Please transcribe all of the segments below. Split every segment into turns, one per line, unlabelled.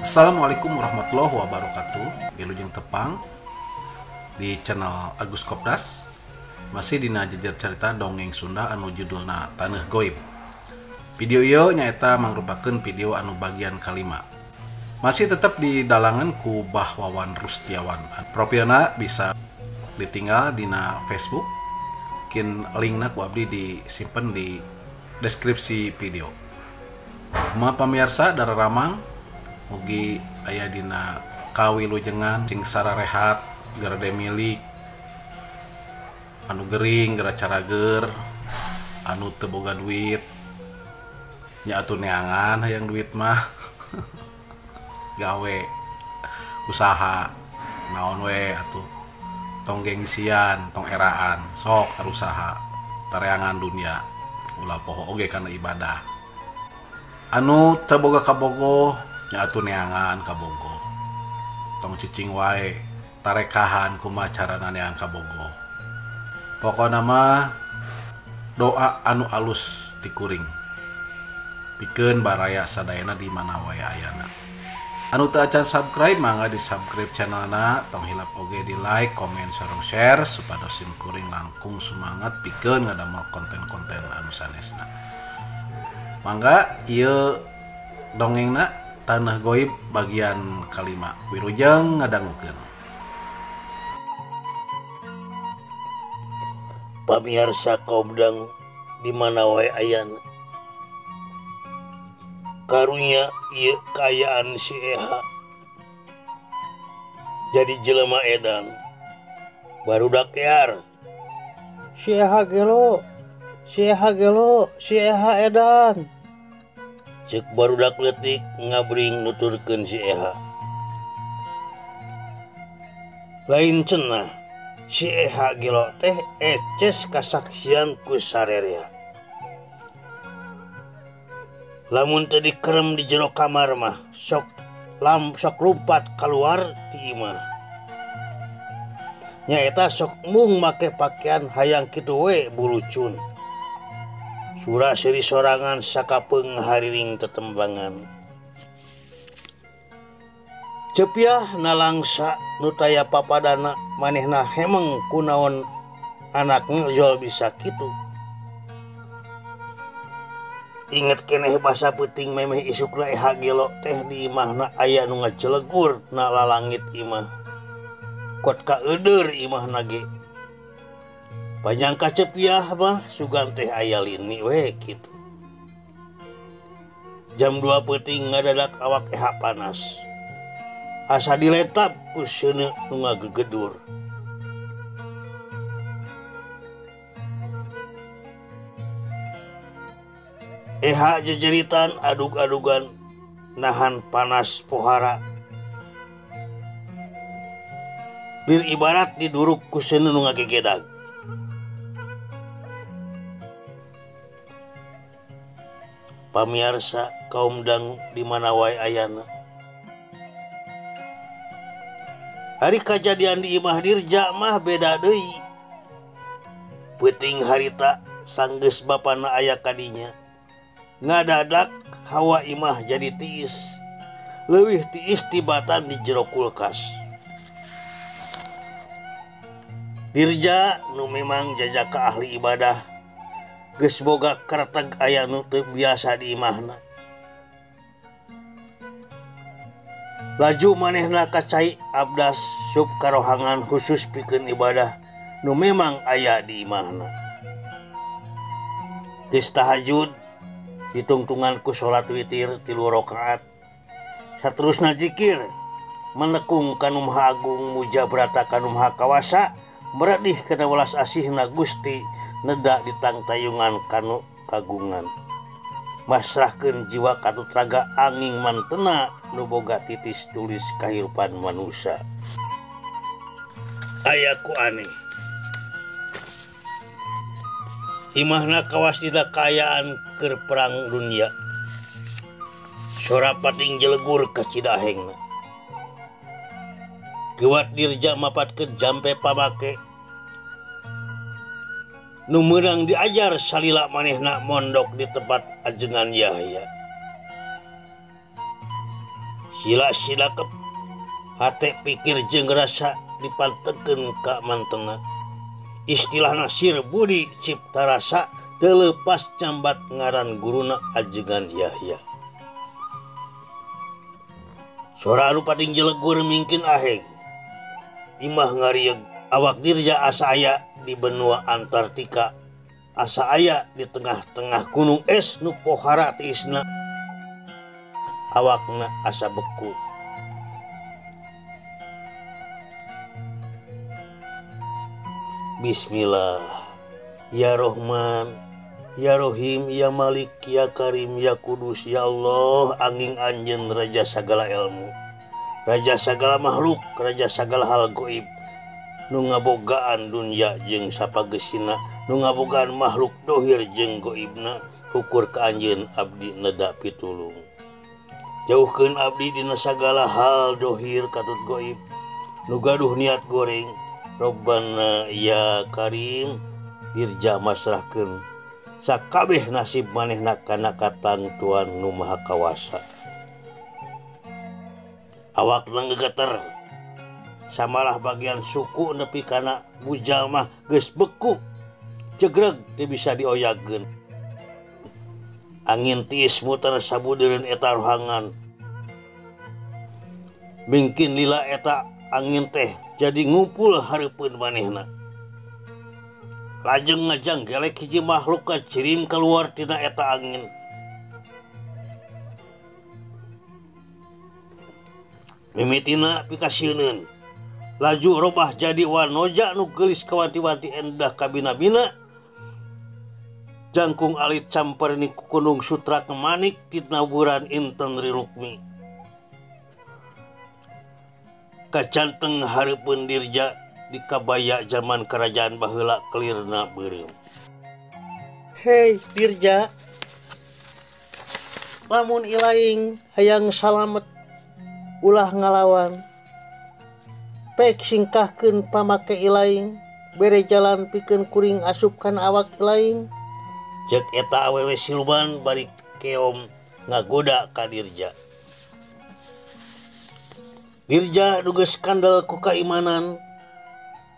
Assalamualaikum warahmatullahi wabarakatuh. Wilujeng tepang di channel Agus Kopdas. Masih dina jejer cerita dongeng Sunda anu judulna Taneuh Goib. Video ieu nyaeta mangrupakeun video anu bagian kalima. Masih tetap di dalangan ku Bah Wawan Rustiawan. Profilna bisa ditinggal dina Facebook. Mungkin linkna ku abdi disimpen di deskripsi video. Kumaha pamirsa dararamang, mugi aya dina kawilujengan sing sararehat, gerede milik, anu gering, gera carager, anu teu boga duit, nya atuh neangan hayang duit mah. Gawe usaha naon we atuh, tong gengsian, tong eraan, sok arusaha tareangan dunia, ulah poho oge kana ibadah. Anu teu boga kabogoh nya atuh neangan kabogoh, tong cicing wae tarekahan kumaha carana neangan kabogoh. Pokona mah doa anu alus ti kuring pikeun baraya sadayana di mana wae ayana. Anu teu acan subscribe mangga di subscribe channelna, tong hilap oge di like, komen, sareng share supados sim kuring langkung semangat pikeun ngadamel konten-konten anu sanesna. Mangga ieu dongengna Taneuh Goib bagian kalima. Wilujeng ngadangukeun.
Pamirsa kaum di mana wae ayana. Karunya ieu kaayaan si Eha jadi jelema edan barudak ear.
Si Eha gelo, si Eha gelo, si Eha edan.
Cek barudak leutik ngabring nuturkeun si Eha. Lain cenah si Eha gelo teh eces kasaksian ku sarerea. Lamun teu dikerem di jero kamar mah sok sok lumpat keluar ti imah. Nyaeta sok mung make pakaian hayang kitu we bulucun. Sura seuri sorangan sakapeung hariring tetembangan. Cepiah nalangsa nu taya papadana manehna hemeng kunaon anak ngejol bisa kitu. Inget keneh basa peuting memeh isukna Eha gelo teh di imahna aya nu ngajelegur na lalangit imah. Kot kaeudeur imahna ge. Panyangka Cepiah mah sugan teh aya lini we kitu. Jam 2 peuting ngadadak awak Eha panas. Asa diletap ku seuneu nu ngagegedur. Eha jejeritan adug-adugan nahan panas pohara. Bir ibarat diduruk ku seuneu nu ngagegedag. Pamiarsa kaum dang di mana wae ayana. Hari kajadian di imah Dirja mah beda deui. Peuting harita sanggeus bapana aya kadinya. Ngadadak hawa imah jadi tiis. Leuwih tiis tibatan di jero kulkas. Dirja nu memang jajaka ahli ibadah geus boga kerteg aya nu teu biasa di imahna. Laju manehna kacai abdas sup karohangan khusus pikeun ibadah nu memang aya di imahna. Geus tahajud ditungtungan ku salat witir 3 rakaat. Saterusna zikir menekung ka nu Maha Agung muja brata ka nu Maha Kawasa meredih kana welas asihna Gusti neda ditangtayungan kanu kagungan. Masrahkeun jiwa katutraga angin mantena nu boga titis tulis kahirupan manusia. Aya ku aneh. Imahna kawas dina kaayaan keur perang dunia. Sora pating jelegur ka Cidahengna. Gewat Dirja mapatkeun jampe pamake. Nu meunang diajar salila manehna mondok di tempat ajengan Yahya. Sila-sila kep hate pikir jeung rasa dipantekeun ka mantena. Istilahna Sir Budi Cipta Rasa teu leupas cambat ngaran guruna Ajengan Yahya. Sora anu pating jelegur mingkin aheng. Imah ngarieg awak Dirja asa aya di benua Antartika. Asa aya di tengah-tengah gunung es nu pohara tiisna. Awakna asa beku. Bismillah, ya Rohman, ya Rohim, ya Malik, ya Karim, ya Kudus, ya Allah, angin anjeun raja sagala ilmu, raja sagala makhluk, raja sagala hal goib, nu ngabogaan dunya jeung sapageusina, nu ngabogaan makhluk dohir jeung goibna, ukur ka anjeun abdi neda pitulung. Jauhkeun abdi dina sagala hal dohir katut goib, nu gaduh niat goreng. Robbana ya Karim, Dirja masrahkeun sakabeh nasib manehna kana katangtuan nu Maha Kawasa. Awakna gegeter samalah bagian suku nepi kana bujal mah geus beku jegreg teu bisa dioyagkeun. Angin tiis muter sabudeureun eta rohangan. Mingkin lila eta angin teh jadi ngumpul hareupeun manehna. Lajeng ngajang gelek hiji makhluk kacirim keluar tina eta angin. Mimitina pikasieuneun. Laju robah jadi wanoja nu geulis kawanti-wanti endah kabina-bina. Jangkung alit camperni kukunung sutra kemanik tinaburan inten rirukmi. Kacanteng hareupeun Dirja di kabaya zaman kerajaan baheula kelirna beureum.
Hei Dirja, lamun ilaing hayang salamet ulah ngalawan. Pek singkahkeun pamake ilaing, bere jalan pikeun kuring asupkan awak ilaing.
Cek eta awewe siluman bari keom ngagoda ka Dirja. Dirja nu geus kandel ku kaimanan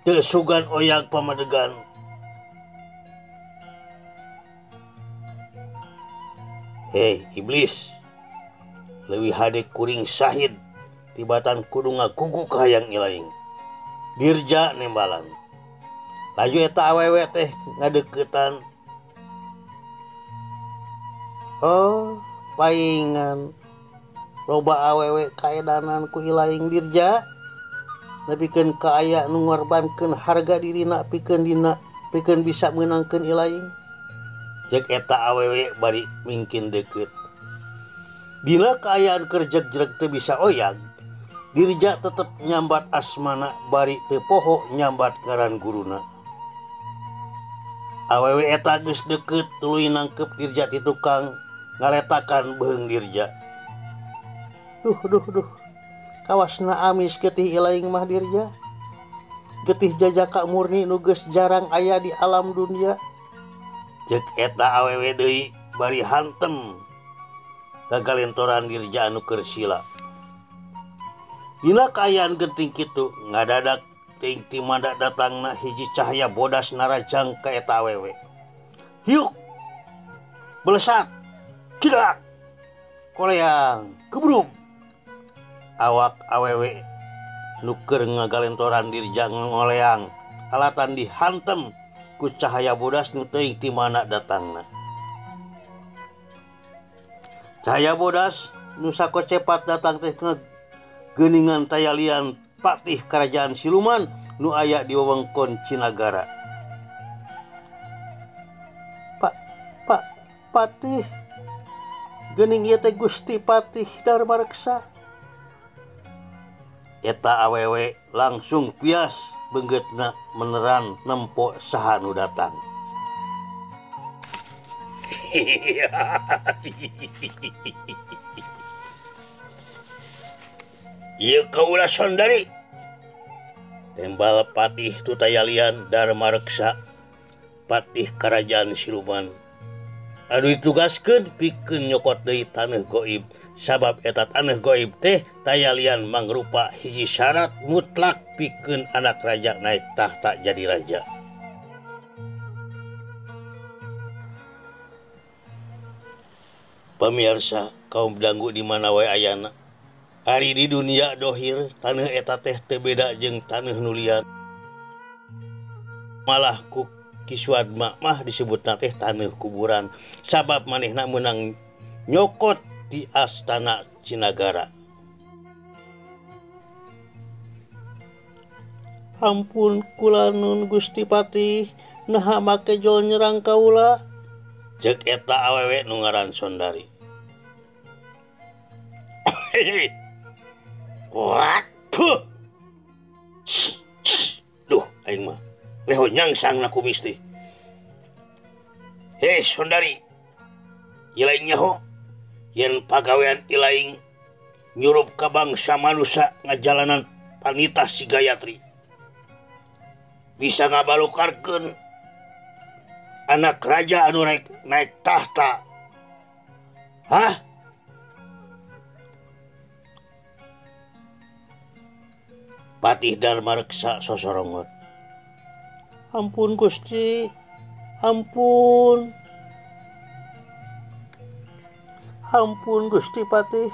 teu sugan oyag pamadegan. Hei iblis, leuwih hade kuring sahid tibatan kudu ngagugu ka hayang ilaing. Dirja nembalan. Laju eta awewe teh ngadeuketan.
Oh, paingan loba awewe kaedanan ku ilaing Dirja. Nepikeun ka aya nu ngorbankeun harga dirina pikeun dina pikeun bisa meunangkeun ilaing.
Cek eta awewe bari mingkin deukeut. Dina kaayaan keur jegjeg teu bisa oyag, Dirja tetep nyambat asmana bari teu poho nyambat ngaran guruna. Awewe eta geus deukeut tuluy nangkep Dirja ti tukang ngaletakan beuheung Dirja.
Duh duh duh, kawasna amis getih ilaing mah Dirja. Getih jajaka murni nu geus jarang aya di alam dunia.
Cek eta awewe deui bari hantem gagalentoran Dirja anu keur sila. Dina kaayaan genting kitu ngadadak teuing ti manda datangna hiji cahaya bodas narajang ka eta awewe. Hiuk! Belesat! Cedak! Koleang! Kebruk! Awak awewe nu keur ngagalentoran Dirja ngoleang alatan dihantem ku cahaya bodas nu teuing ti mana datangna. Cahaya bodas nu sakocepat datang teh geuningan tayalian patih kerajaan siluman nu aya di wewengkon Cinagara.
Pak, Pak, Patih, geuning ieu teh Gusti Patih Darmareksa.
Eta awewe langsung pias beunggeutna meneran nempo saha nu datang. Ieu kaula sondari. Tembal Patih Tutayalian Darmareksa, Patih Kerajaan Siluman. Anu ditugaskeun pikeun nyokot deui taneuh goib sabab eta taneuh goib teh tayalian mangrupa hiji syarat mutlak pikeun anak raja naik tahta jadi raja. Pamirsa kaum danggu di mana wae ayana. Ari di dunia dohir taneuh eta teh teu beda jeung taneuh nu liar. Malah ku Ki Suadma mah disebutna teh taneuh kuburan sabab manehna meunang nyokot di astana Cinagara. Ampun kula nun Gusti Patih, naha make jol nyerang kaula? Ceuk eta awewe nu ngaran Sondari. What? Puh. Duh, aing mah leho nyangsang na kumis teh. Hei Sondari, ilaing nyaho yen pagawean ilaing nyurup ka bangsa manusia ngajalanan panita si Gayatri. Bisa ngabalukarkeun anak raja anu naik tahta. Hah? Patih Dharma Reksa sosorongot. Ampun Gusti, ampun. Ampun Gusti Patih.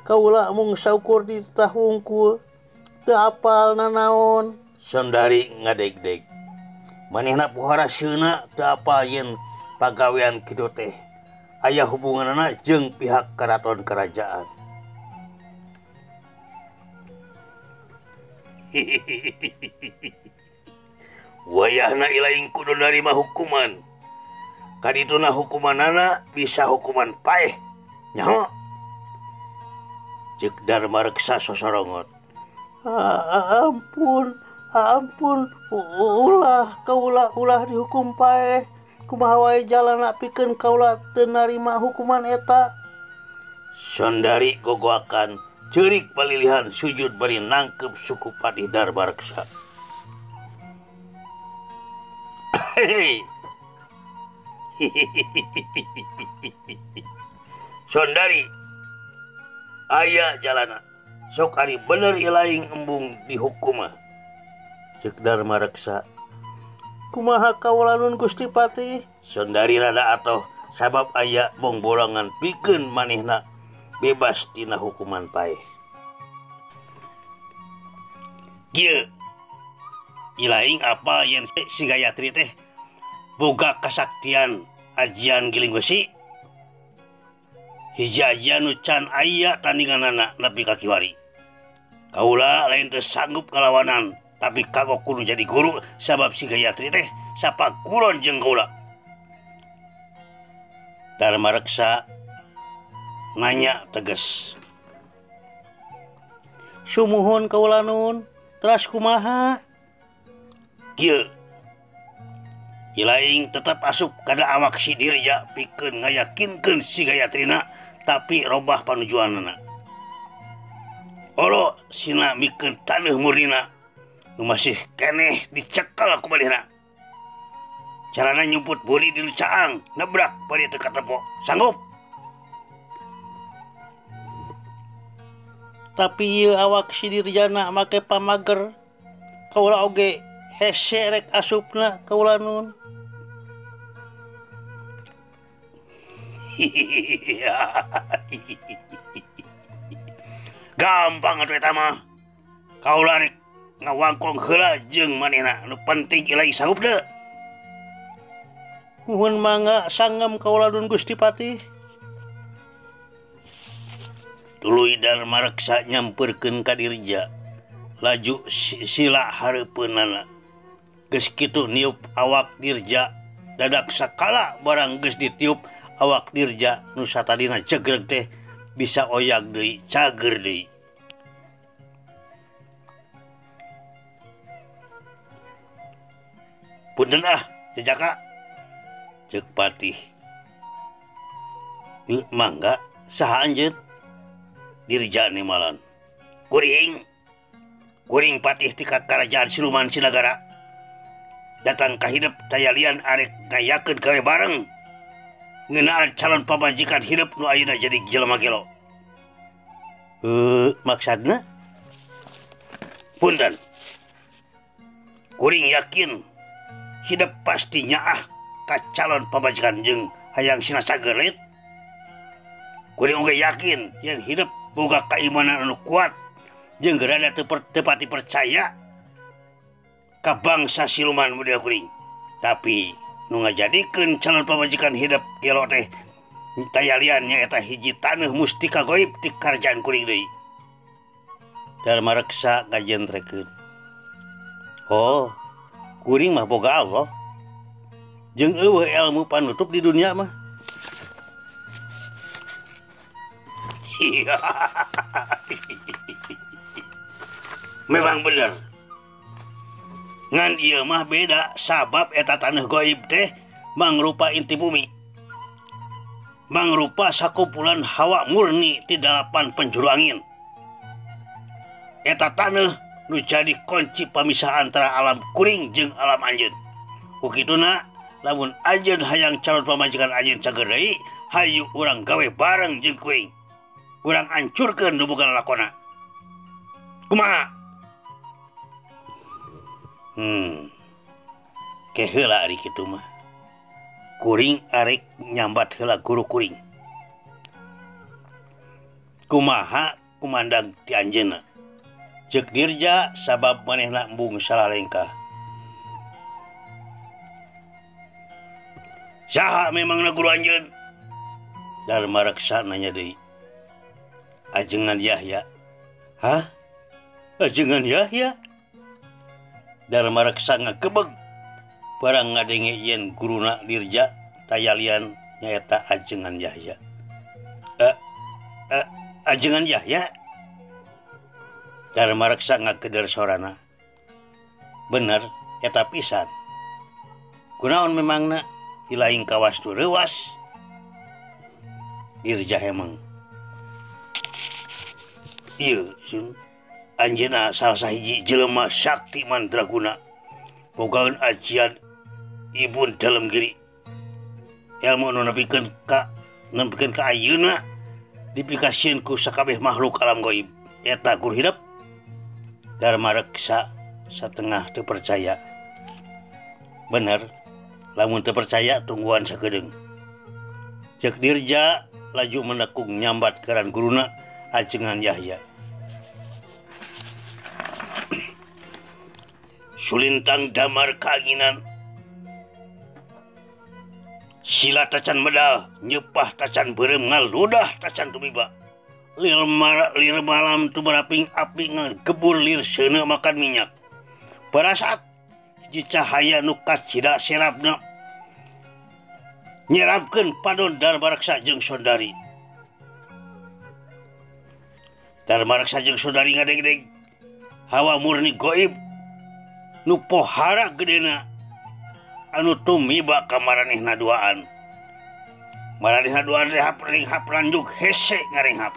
Kaula mung saukur dititah wungkul, teu apal nanaon. Sondari ngadegdeg. Manehna pohara seuna teu apal yen pagawean kitu teh aya hubunganana jeung pihak karaton kerajaan. Wayahna ilaing kudu narima hukuman. Kadituna hukumanana bisa hukuman paeh. Nyaho. Ceuk Dharma Reksa sosorongot. Ampun, ampun, ulah kaula ulah dihukum paeh. Kumaha wae jalana pikeun kaula teu narima hukuman eta. Sondari gogoakan ceurik palilihan sujud bari nangkep suku Patih Dharma Reksa. Sondari aya jalana sok ari bener ilaing embung dihukum mah. Ceuk Dharma Reksa. Kumaha kaula nun Gusti Patih? Sondari rada atoh sabab aya bongbolangan pikeun manehna bebas tina hukuman paeh. Kieu ilaing apa yen si Gayatri teh boga kasaktian ajian giling besi. Hiji ajian nu can aya tandinganana nepi ka kiwari. Kaula lain teu sanggup ngalawanan tapi kagok kudu jadi guru sabab si Gayatri teh sapaguron jeung kaula. Dharma Reksa nanya tegas. Sumuhun kaula nun, teras kumaha? Kieu ilaing tetap asup kada awak si Dirja pikeun ngayakinkeun si Gayatrina tapi robah panujuanana. Olo sina mikeun taneuh murnina nu masih keneh dicekal ku manehna. Carana nyumput boli di nu caang nebrak bari teu katepo. Sanggup? Tapi ieu awak si Dirjana make pamager. Kaula oge hese rek asupna kaula nun. Gampang atuh eta mah. Kaula rek ngawangkong heula jeung manehna nu penting ilaing sanggup deui. Nuhun mangga sanggem kaula nun Gusti Patih. Tuluy Dharma Reksa nyamperkeun ka Dirja. Laju sila hareupeunana. Geus kitu niup awak Dirja. Dadak sakala barang geus ditiup awak Dirja nu satadina cegreg teh bisa oyag deui, cager deui. Punten ah, jejaka. Ceuk Patih. Yeuh mangga saha anjeun? Dirja nimalan. Kuring. Kuring Patih ti karajaan Siluman Cinagara. Datang ka hidep tayalian arek ngayakeun gawe bareng. Ngeunaan calon pamajikan hidup nu ayeuna jadi jelema gelo. Maksudna? Punten. Kuring yakin hidup pasti nyaah ka calon pamajikan jeung hayang sina sagerit. Kuring oge yakin yen hidup boga keimanan anu kuat jeung rada teu pati percaya ka bangsa siluman model kuring. Tapi nu ngajadikeun calon pamajikan hidup gelo teh tayalian nyaeta hiji taneuh mustika goib ti karajaan kuring deui. Dharma Reksa ngajentrekeun. Oh, kuring mah boga Allah. Jeung eueuh ilmu panutup di dunia mah. Memang bener. Ngan ieu mah beda sabab eta taneuh goib teh mangrupa inti bumi. Mangrupa sakumpulan hawa murni ti dalapan penjuru angin. Eta taneuh nu jadi kunci pamisah antara alam kuring jeung alam anjeun. Ku kituna lamun anjeun hayang calon pamajikan anjeun cager deui, hayu urang gawe bareng jeung kuring. Urang ancurkeun nu boga lalakona. Kumaha? Ke heula ari kitu mah. Kuring arek nyambat heula guru kuring. Kumaha kumandang ti anjeunna? Ceuk Dirja sabab manehna embung salah lengkah. Saha memangna guru anjeun? Dharma Reksa nanya deui. Ajengan Yahya. Hah? Ajengan Yahya? Dharma Reksa ngagebeg barang ngadenge yen guruna Dirja tayalian nyaeta Ajengan Yahya. Ajengan Yahya? Dharma Reksa ngageder sorana. Bener, eta pisan. Kunaon memangna ilaing kawastu reuwas? Dirja hemeng. Ieu sun anjeunna salah sahiji jelema sakti mandraguna. Bogaeun ajian ibun dalem giri. Ilmu nu nepikeun ka ayeuna dipikasieun ku sakabeh makhluk alam gaib. Eta guru hidup. Dharma Reksa satengah teu percaya. Bener, lamun teu percaya tungguan sakedeung. Ceuk Dirja laju menekung nyambat keran guruna Ajengan Yahya. Sulintang damar kaanginan, sila tacan medal, nyepah tacan beureum, ngaludah tacan tumiba. Lir malam tumeraping api ngagebur lir seuneu makan minyak. Pada saat hiji cahaya nu kacida serapna nyerapkeun padon Dharma Reksa jeung Sondari. Dharma Reksa jeung Sondari ngadeg-deg hawa murni goib nu pohara gedena anu tumiba ka maranehna duaan. Maranehna duaan rehap ringhap ranjuk hese ngarenghap.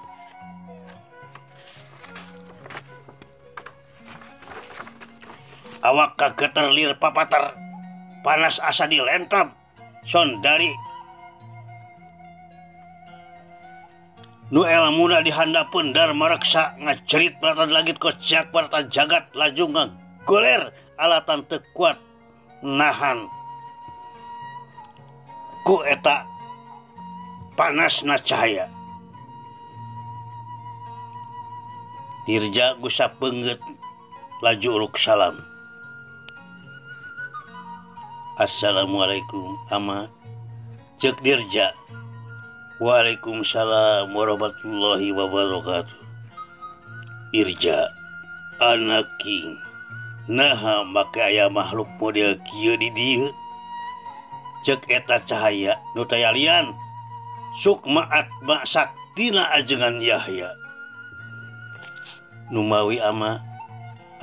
Awak kageter lir papater, panas asa dilentab Sondari nu elmuna dihandapeun Dharma Reksa ngacerit baratan langit kociak baratan jagat laju ngagoler alatan teu kuat nahan ku eta panasna cahaya. Dirja gusap beungeut laju uruk salam. Assalamualaikum ama. Ceuk Dirja. Waalaikumsalam warahmatullahi wabarakatuh. Dirja anak king, naha make aya makhluk model kieu di dieu? Ceuk eta cahaya nu tayalian sukma atma saktina Ajengan Yahya. Numawi ama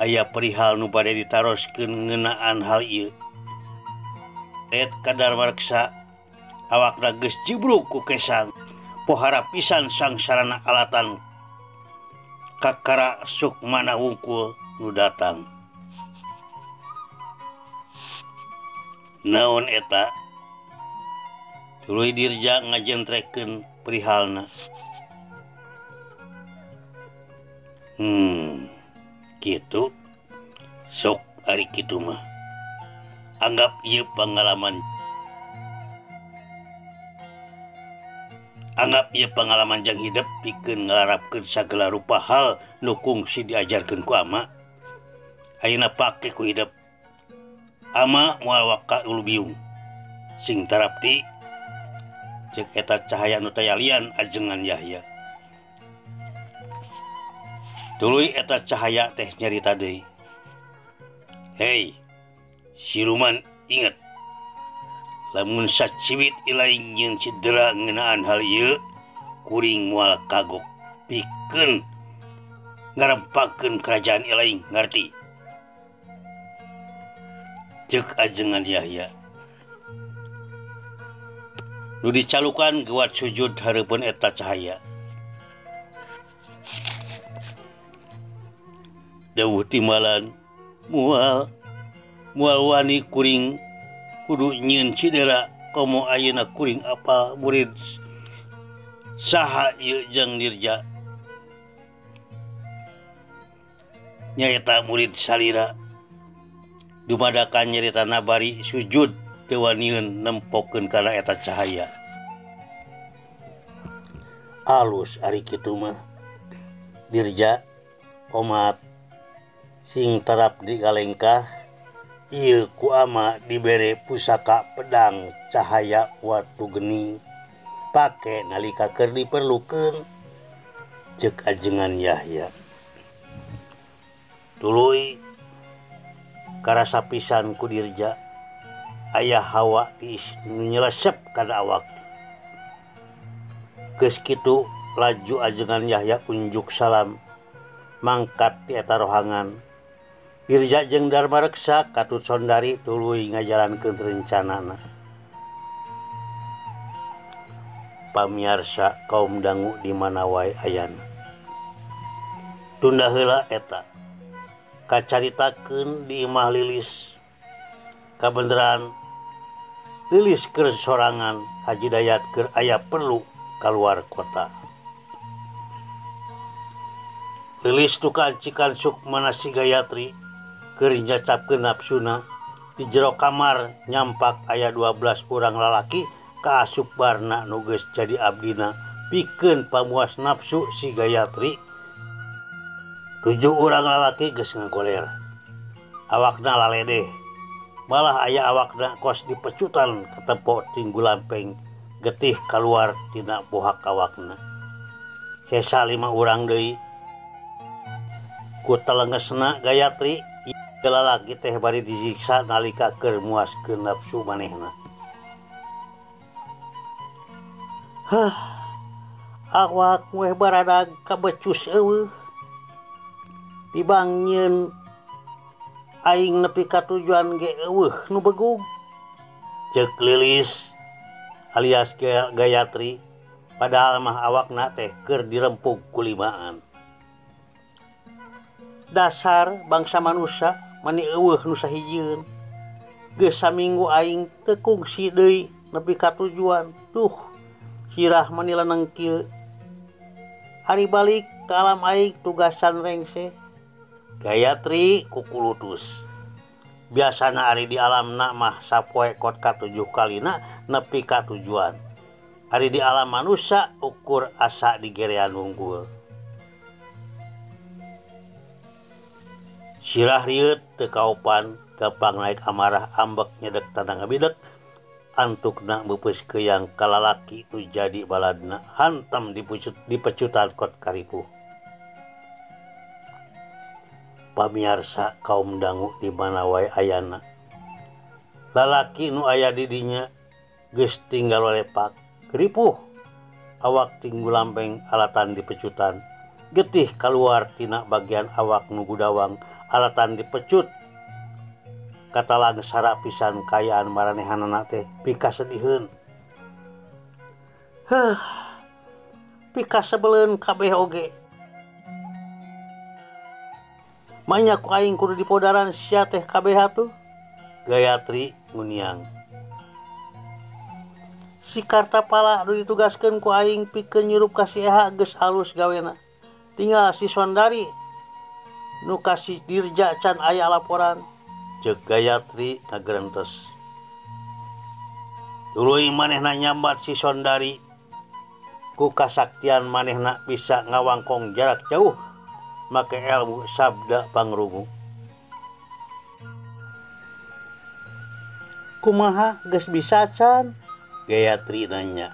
aya perihal nu bade ditaroskeun ngeunaan hal ieu. Ret ka Dharma Reksa awakna geus jibruk ku kesang pohara pisan sangsarana alatan kakara sukmana wungkul nu datang. Naon eta? Tuluy Dirja ngajentrekeun perihalna. Kitu sok ari kitu mah. Anggap ieu pengalaman. Anggap ieu pengalaman jang hidep pikeun ngalarapkeun sagala rupa hal nu kungsi diajarkeun ku ama. Ayeuna pake ku hidep. Ama moal waka ulu biung. Sing tarapti cek eta cahaya nu tayalian ajengan Yahya. Tuluy eta cahaya teh nyarita deui. Hei, siluman inget. Lamun saciwit ilaing jeung cedera ngeunaan hal ieu, kuring moal kagok pikeun ngarempakeun kerajaan ilaing, ngarti? Ceuk ajengan Yahya. Nu dicalukan gewat sujud hareupeun eta cahaya. Dawuh timbalan mual mual wani kuring kudu nyieun cidera komo ayeuna kuring apal murid saha ieu jeung Dirja. Nyaeta murid salira. Dumadakan nyarita nabari sujud teu wanieun nempokeun kana eta cahaya. Alus ari kitu mah. Dirja omat sing tarap digalengkah ieu ku ama dibere pusaka pedang cahaya watu geni pake nalika keur diperlukeun ceuk ajengan Yahya. Tuluy karasa pisan ku Dirja aya hawa tiis nu nyelesep kana awak. Geus kitu laju ajengan Yahya unjuk salam mangkat ti eta rohangan. Dirja jeung Darma Reksa katut Sondari tuluy ngajalankeun rencanana. Pamiarsa kaum dangu di mana wae ayana. Tunda heula eta kacaritakeun di imah Lilis. Kabeneran Lilis keur sorangan, Haji Dayat keur aya perlu kaluar kota. Lilis tukancikan sukmana si Gayatri keur nyacapkeun nafsuna. Di jero kamar nyampak aya 12 urang lalaki kaasup barna nu geus jadi abdina pikeun pamuas nafsu si Gayatri. 7 urang lalaki geus ngagoler. Awakna laledeh. Malah aya awakna kos dipecutan katempo tinggu lampeng getih kaluar tina bohak awakna. Sesa 5 urang deui. Ku telengesna Gayatri lalaki teh bari disiksa nalika keur muaskeun nafsu manehna. Hah, awak weh baradag kabecus eueuh. Tibang nyieun aing nepi ka tujuan ge eueuh nu begug. Ceuk Lilis alias Gayatri, padahal mah awakna teh keur dirempug ku limaan. Dasar bangsa manusia mani eueuh nu sahijieun. Geus saminggu aing teu kungsi deui nepi ka tujuan. Duh, sirah mani leneng kieu. Ari balik ka alam aing tugasan rengse. Gayatri kukulutus. Biasana ari di alamna mah sapoe kot ka 7 kalina nepi ka tujuan. Ari di alam manusia ukur asa digerean wungkul. Sirah rieut teu kaopan, gampang naik amarah, ambek nyedek tanah ngabidek, antukna meupeus keuyang ka lalaki nu jadi baladna, hantam dipecutan kot karipuh. Pamiarsa kaum dangu di mana wae ayana. Lalaki nu aya di dinya geus tinggal lepak, keripuh, awak tinggu lampeng alatan dipecutan, getih kaluar tina bagian awak nu gudawang alatan dipecut. Katalang sara pisan kayaan maranehanana teh pikasediheun. Heuh, pikasebeleun kabeh oge. Manya ku aing kudu dipodaran sia teh kabeh atuh. Gayatri nguniang.
Si Kartapala nu ditugaskeun ku aing pikeun nyurup ka si Eha geus alus gawena. Tinggal si Sondari nu ka si Dirja can aya laporan.
Ceuk Gayatri ngagerentes. Tuluy manehna nyambat si Sondari ku kasaktian manehna bisa ngawangkong jarak jauh make ilmu sabda pangrungu.
Kumaha geus bisa can?
Gayatri nanya.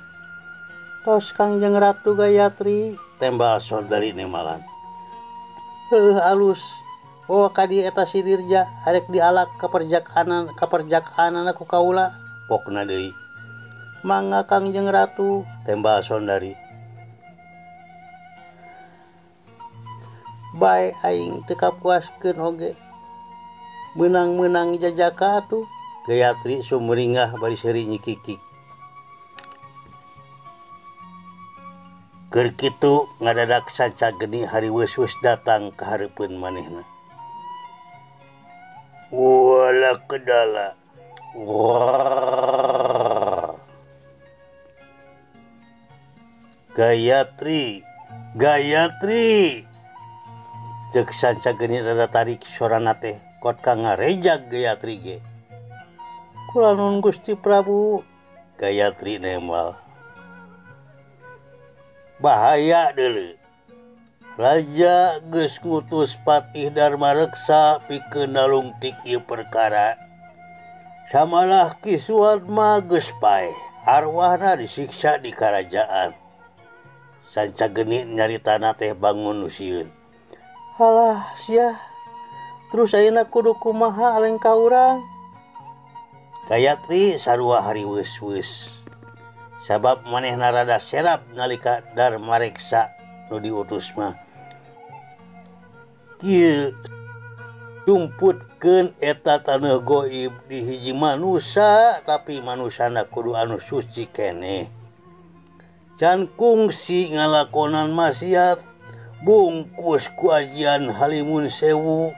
Tos Kangjeng Ratu Gayatri,
tembal Sondari nemalan.
Heuh alus. Oh ka dieu eta si Dirja arek dialak kaperjakaanana ku kaula.
Pokna deui.
Mangga Kangjeng Ratu,
tembal Sondari.
Bae aing teu kapuaskeun oge. Meunang-meunang jajaka atuh.
Gayatri sumringah bari seuri nyikikik. Keur kitu ngadadak sanca geni hariweus-weus datang ka hareupeun manehna. Wala kedala. Wah. Gayatri, Gayatri. Ceuk sanca geni rada tarik sorana teh kot ka ngarejag Gayatri ge.
Kula nuhun Gusti Prabu.
Gayatri nembal. Bahaya deuleu. Raja geus ngutus Patih Darmareksa pikeun nalungtik ieu perkara. Samalah Ki Suwadma geus paeh, arwahna disiksa di karajaan. Sanca geni nyaritana teh bangun nu sieun.
Halah sia. Terus ayeuna kudu kumaha aleng ka urang?
Gayatri sarua hariweus-weus. Sabab manehna rada serap nalika Darmareksa nu diutus mah. Kieu jumputkeun eta taneuh goib di hiji manusa, tapi manusana kudu anu suci keneh. Can kungsi ngalakonan maksiat, bungkus ku ajian Halimun Sewu.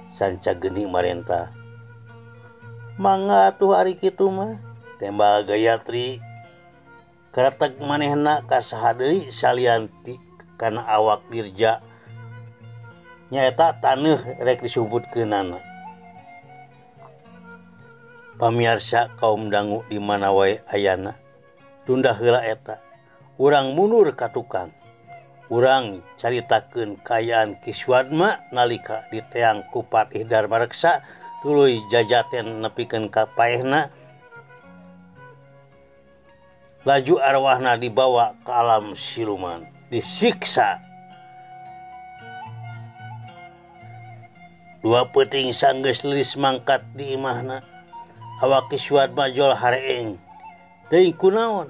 Sanca geni marentah.
Mangga atuh ari kitu mah,
tembal Gayatri. Kretek manehna ka saha deui salian ti kana awak Dirja. Nyaeta taneuh rek disumputkeunana. Pamiarsa kaum dangu di mana wae ayana, tunda heula eta. Urang mundur ka tukang. Urang caritakeun kaayaan Ki Suwadma nalika diteang ku Patih Darmareksa tuluy jajaten nepikeun ka paehna. Laju arwahna dibawa ke alam siluman, disiksa. Dua peuting sanggeus leulis mangkat di imahna. Awak Ki Suwadma jol hareeng. Teuing kunaon?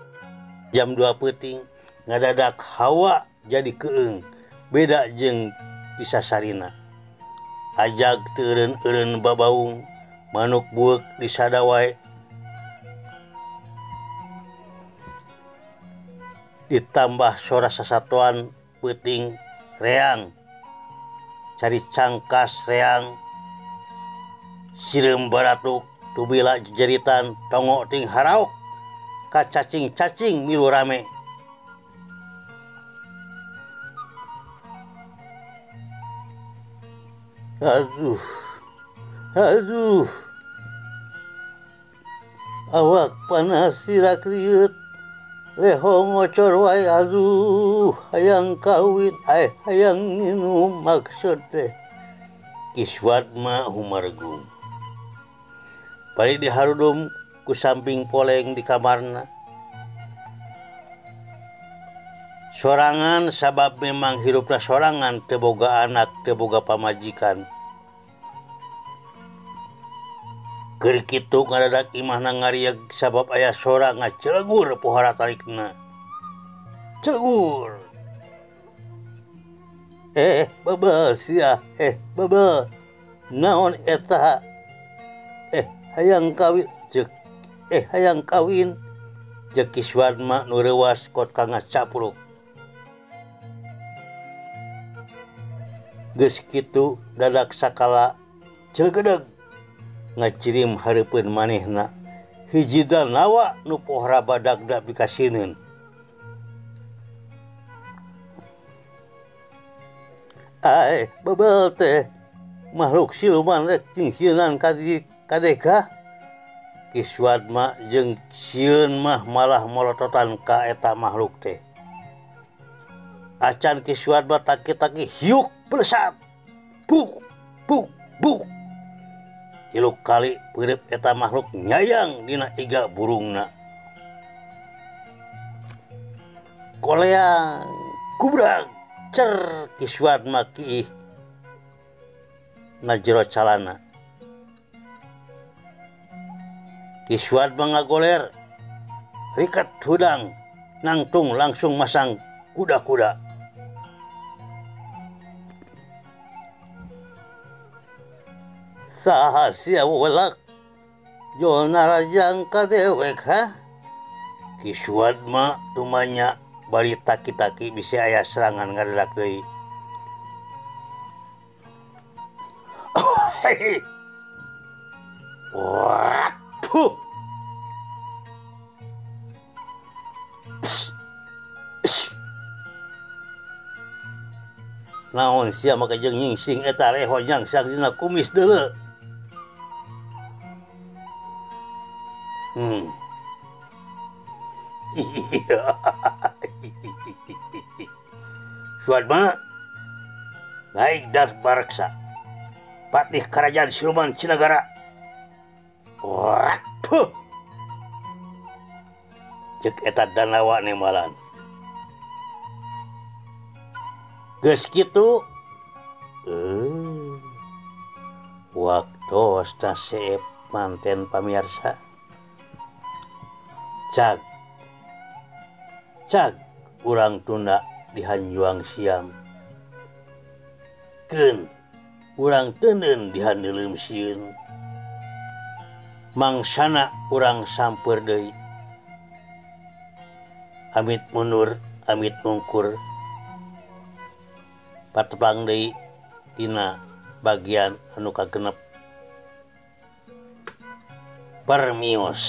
Jam 2 peuting ngadadak hawa jadi keung, beda jeung disasarina. Ajag teu eureun-eureun babaung, manuk bueuk disada wae. Ditambah sora sasatoan peuting reang, cari cangkas reang, sireum baratuk, tubila jeritan, tongo ting haraok, kacacing-cacing milu rame. Aduh, aduh, awak panas sirak riut, leho ngocor wae, aduh, hayang kawin, ay hayang nginum maksud teh. Ki Suwadma humargung. Bari diharudum ku samping poleng di kamarna. Sorangan sabab memang hirupna sorangan, teu boga anak, teu boga pamajikan. Keur kitu ngadadak imahna ngarieg sabab aya sora ngacelegur pohara tarikna. Celegur. Bebel sia, bebel. Naon eta? Hayang kawin ceuk. Hayang kawin. Ceuk Ki Suwadma nu reuwas kot ka ngacapruk. Geus kitu dadak sakala celegedeg ngacirim hareupeun manehna Hiji danawa nu pohra badagna pikasineun. Ae bebel teh makhluk siluman rek cingsieunan ka kadeka. Ki Suadma jeung sieun mah malah molototan ka eta makhluk teh. Acan Ki Suadma taki-taki hiuk belesat. Buk buk buk. Tilu kali peureup eta makhluk nyayang dina iga burungna. Koleang kubrag cer Ki Suadma kiih na jero calana. Ki Suadma ngagoler rikat hudang nangtung langsung masang kuda-kuda. Saha sia welak jol narajang ka dewek ha? Ki Suadma tumanya bari taki-taki bisi aya serangan ngadadak deui. Wah, puh. Naon sia maka jeung nyingsing eta reho nyangsang dina kumis deuleu. Suadma naik dar bareksa patih kerajaan siluman Cinagara. Wah, cek eta danawa nemalan. Geus kitu waktosna seep manten pamirsa. Cag cag urang tunda di Hanjuang Siam. Keun urang teuneun di Handeuleum Sieun. Mangsana urang sampeur deui. Amit mundur, amit mungkur. Patepang deui dina bagian anu kagenep. Permios.